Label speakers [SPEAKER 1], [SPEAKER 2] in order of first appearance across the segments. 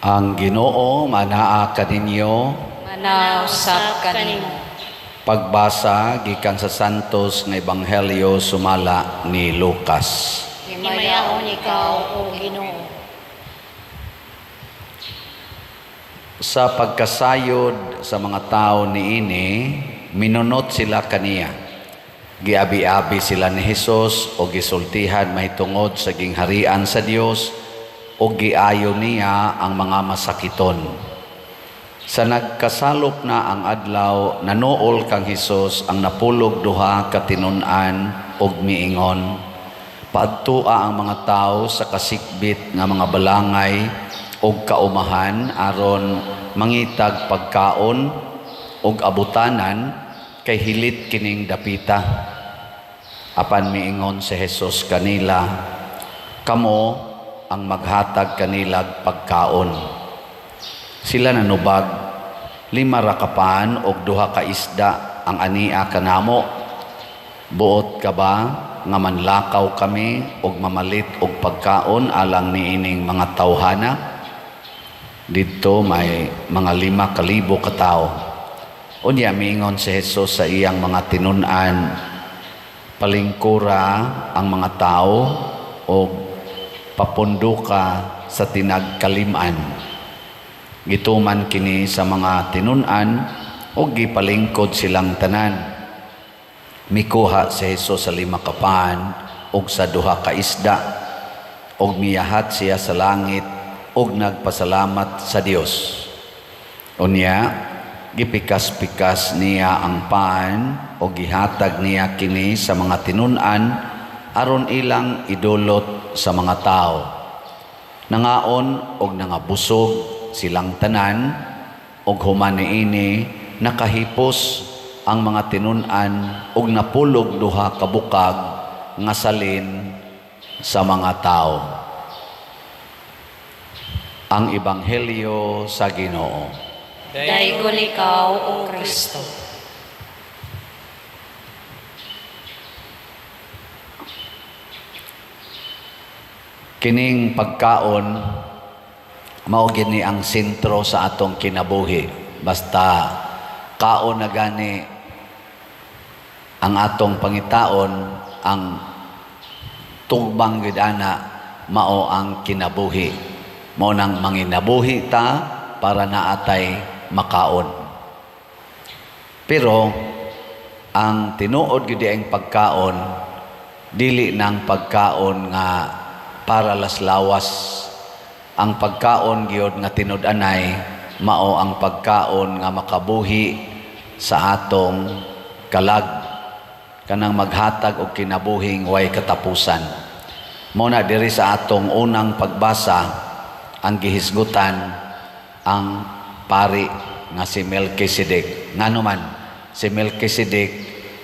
[SPEAKER 1] Ang Ginoo manaa kaninyo.
[SPEAKER 2] Manaa usab kanimo.
[SPEAKER 1] Pagbasa gikan sa Santos nga Ebanghelyo sumala ni Lucas.
[SPEAKER 2] Himayaon ikaw, O Ginoo.
[SPEAKER 1] Sa pagkasayod sa mga tao niini, minunot sila kaniya. Giabi-abi sila ni Hesus o gisultihan mahitungod sa gingharian sa Dios o giayo niya ang mga masakiton. Sa nagkasalop na ang adlaw, nanuol kang Hesus ang 12 ka tinun-an og miingon, "Paadtua ang mga tawo sa kasikbit nga mga balangay ug kaumahan aron mangitag pagkaon ug abutanan, kay hilit kining dapita." Apan miingon si Hesus kanila, "Kamo ang maghatag kanilag pagkaon." Sila nanubag, "5 ra ka pan og 2 ka isda ang ania kanamo. Buot ka ba nga manlakaw kami og mamalit og pagkaon alang niining mga tawhana?" Didto may mga 5,000 ka tawo. Unya miingon si Hesus sa iyang mga tinun-an, "Palingkura ang mga tawo og papunduka sa tinagkalim-an." Gituman kini sa mga tinun-an ug gipalingkod silang tanan. Mikuha si Hesus sa 5 ka pan ug sa 2 ka isda ug miyahat siya sa langit ug nagpasalamat sa Dios. Unya gipikas-pikas niya ang pan ug gihatag niya kini sa mga tinun-an aron ilang idulot sa mga tao. Nangaon og nangabusog silang tanan, ug human niini nakahipos ang mga tinun-an ug napulog 2 ka bukag nga salin sa mga tao. Ang Ebanghelyo sa Ginoo.
[SPEAKER 2] Daygon ikaw, O Kristo.
[SPEAKER 1] Kining pagkaon mao gid ni ang sentro sa atong kinabuhi. Basta kaon na gani ang atong pangitaon, ang tugbang gid ana mao ang kinabuhi. Mao nang manginabuhi ta para naatay makaon. Pero ang tinuod gid ang pagkaon, dili nang pagkaon nga para laslawas. Ang pagkaon gyud nga tinud-anay mao ang pagkaon nga makabuhi sa atong kalag, kanang maghatag og kinabuhing way katapusan. Mao na diri sa atong unang pagbasa ang gihisgutan ang pari nga si Melchizedek. Ngano man si Melchizedek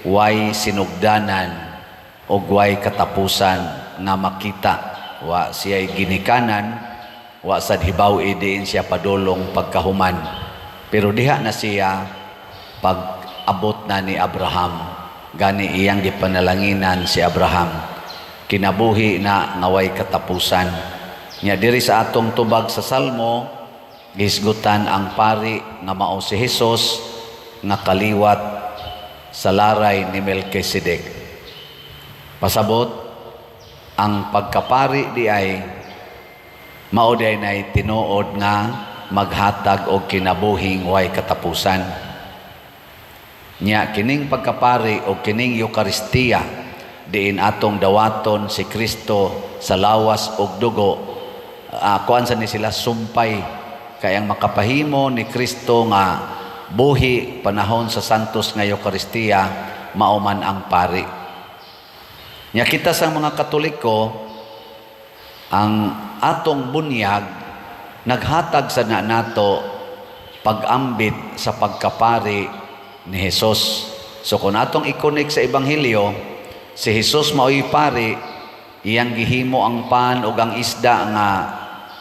[SPEAKER 1] way sinugdanan og way katapusan nga makita. Wa siya'y ginikanan, wa sad hibaw-i diin siya padulong pagkahuman. Pero diha na siya pag-abot na ni Abraham. Gani iyang gipanalanginan si Abraham. Kinabuhi na nga way katapusan. Nya diri sa atong tubag sa Salmo, gihisgutan ang pari nga mao si Hesus nga kaliwat sa laray ni Melchizedek. Pasabot, ang pagkapari di ay mao di ay nay tinuod nga maghatag og kinabuhing way katapusan. Nya kining pagkapari o kining Eukaristiya diin atong dawaton si Kristo sa lawas og dugo, kuan sa ni sila sumpay kay ang makapahimo ni Kristo nga buhi panahon sa Santos nga Eukaristiya mao man ang pari. Nya kita sa mga Katoliko, ang atong bunyag naghatag sa na nato pag-ambit sa pagkapari ni Hesus. So kung atong i-connect sa Ebanghelyo, si Hesus mao'y pari, iyang gihimo ang pan ug ang isda nga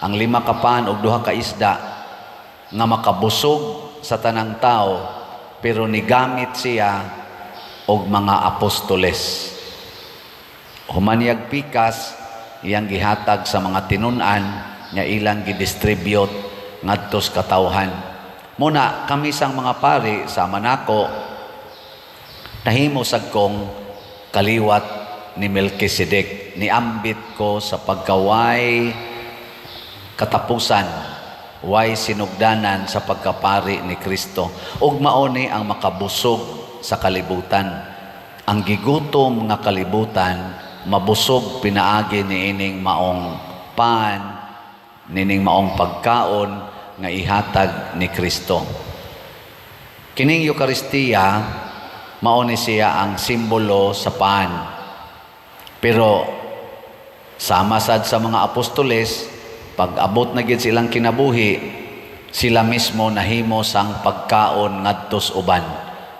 [SPEAKER 1] ang 5 ka pan ug 2 ka isda nga makabusog sa tanang tao, pero nigamit siya og mga apostoles. Humanyag pikas, iyang gihatag sa mga tinun-an nga ilang gidistribute ngadto sa katawhan. Muna kami sang mga pari, sama nako, nahimo sad kong kaliwat ni Melchizedek. Niambit ko sa pagkaway katapusan, way sinugdanan sa pagkapari ni Kristo. Ug mao ni ang makabusog sa kalibutan. Ang gigutom nga kalibutan mabusog pinaagi niining maong pan, nining maong pagkaon nga ihatag ni Kristo. Kining Eukaristiya, mao ni siya ang simbolo sa pan. Pero sama sad sa mga apostoles, pag abot na gid silang kinabuhi, sila mismo nahimo sang pagkaon ngadto sa uban.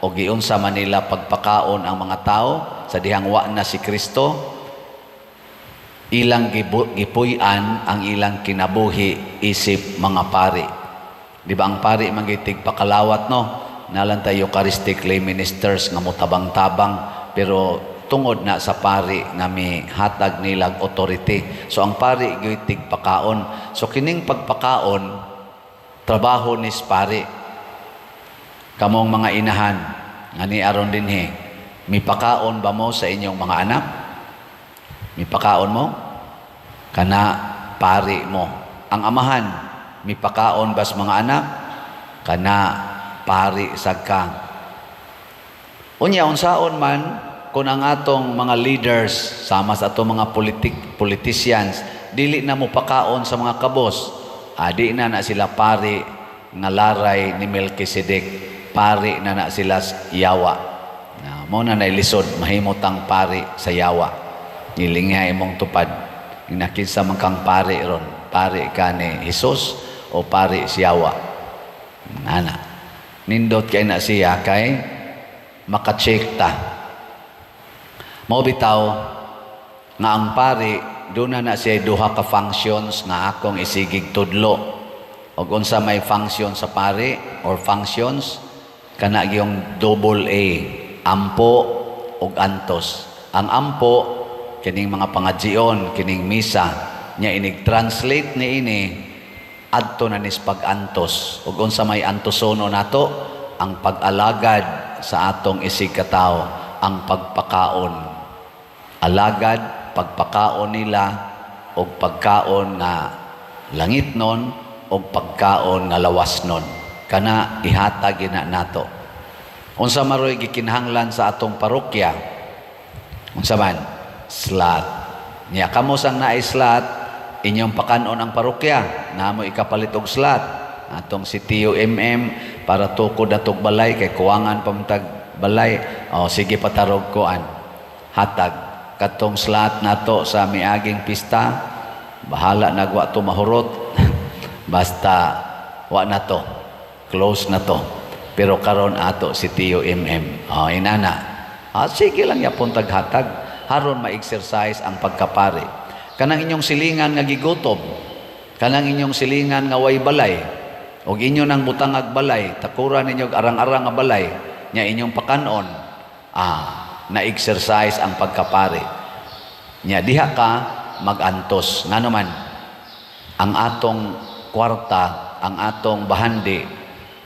[SPEAKER 1] O giunsa man nila pagpakaon ang mga tao sa dihang wa na si Kristo, ilang gipuy-an ang ilang kinabuhi isip mga pari. Di ba ang pari magitig pakalawat, no? Nalan tayo Eucharistic lay ministers nga motabang-tabang, pero tungod na sa pari nga mihatag nilag authority. So ang pari gyud tigpakaon. So kining pagpakaon, trabaho nis pari. Kamong mga inahan nga ni aron dinhi, mipakaon ba mo sa inyong mga anak? Mipakaon mo? Kana pari mo. Ang amahan, mipakaon bas mga anak? Kana pari sad ka. Unya, unsaon man kung ang atong mga leaders sama sa atong mga politicians dili na mo pakaon sa mga kabos, adi na na sila pari nga laray ni Melchizedek, pari na na sila sa yawa. Na mo na nailisod mahimutang pari sa yawa. Nilingha imong tupad. Inakinsa man kang pari ron, pari ka ni Hesus o pari si yawa. Ana. Nindot kay na siya kay maka-check ta. Mao bitaw nga ang pari doon na na siya duha ka functions nga akong isigig tudlo. Og unsa may function sa pari or functions, kana gyung double A, ampo ug antos. Ang ampo kining mga pangadjion, kining misa nya, inig translate ni ini adto na nis pag-antos. Ug unsa may antosono nato? Ang pag-alagad sa atong isig katawo, ang pagpakaon. Alagad, pagpakaon nila og pagkaon nga langit nun og pagkaon nga lawas nun. Kana ihatag gina nato. Unsa maroy gikinahanglan sa atong parokya? Unsa man? Slot. Nya kamo sang naay slot, inyong pakanon ang parokya. Namo ikapalit og slot. Atong si Tio MM para tukod atog balay kay kuwangan pamtag balay. O sige, patarog koan. Hatag katong slot nato sa miaging pista. Bahala nagwa to mahurot. Basta wa na to. Close na to. Pero karon ato si Tio MM. O inana. Ah, sige lang yapon taghatag haron ma-exercise ang pagkapari. Kanang inyong silingan nga gigutom, kanang inyong silingan nga way balay, og inyo nang butangag balay, takuran ninyo og arang-arang nga balay, nya inyong pakanon, na-exercise ang pagkapari. Nya diha ka magantos. Ngano man, ang atong kwarta, ang atong bahandi,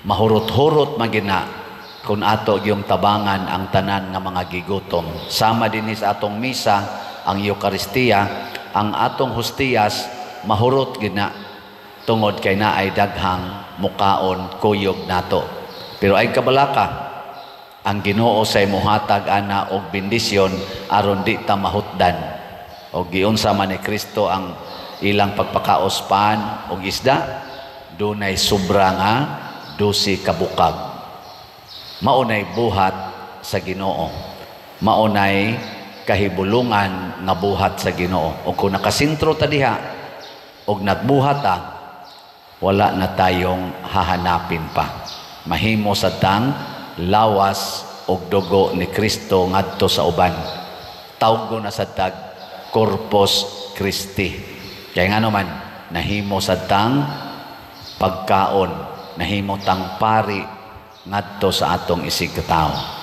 [SPEAKER 1] mahurot-hurot magina kung ato yung tabangan ang tanan nga mga gigutom. Sama din sa atong misa, ang Eukaristiya, ang atong hustiyas, mahurot gina tungod kay naay daghang mukaon kuyog nato. Pero ay kabalaka, ang Ginoo say muhatag ana og bendisyon aron di ta mahutdan. Og giunsa man ni Kristo ang ilang pagpakaos, pan og isda, dunay sobra nga 12 kabukag. Maunay buhat sa Ginoo. Maunay kahibulungan nga buhat sa Ginoo. O kung nakasentro ta diha og nagbuhat ta, wala na tayong hahanapin pa. Mahimo sa tang lawas og dugo ni Kristo ngadto sa uban. Tawgo na sa tag Corpus Christi. Kaya nga naman, nahimo sa tang pagkaon, nahimo tang pari ngadto sa atong isig katawo.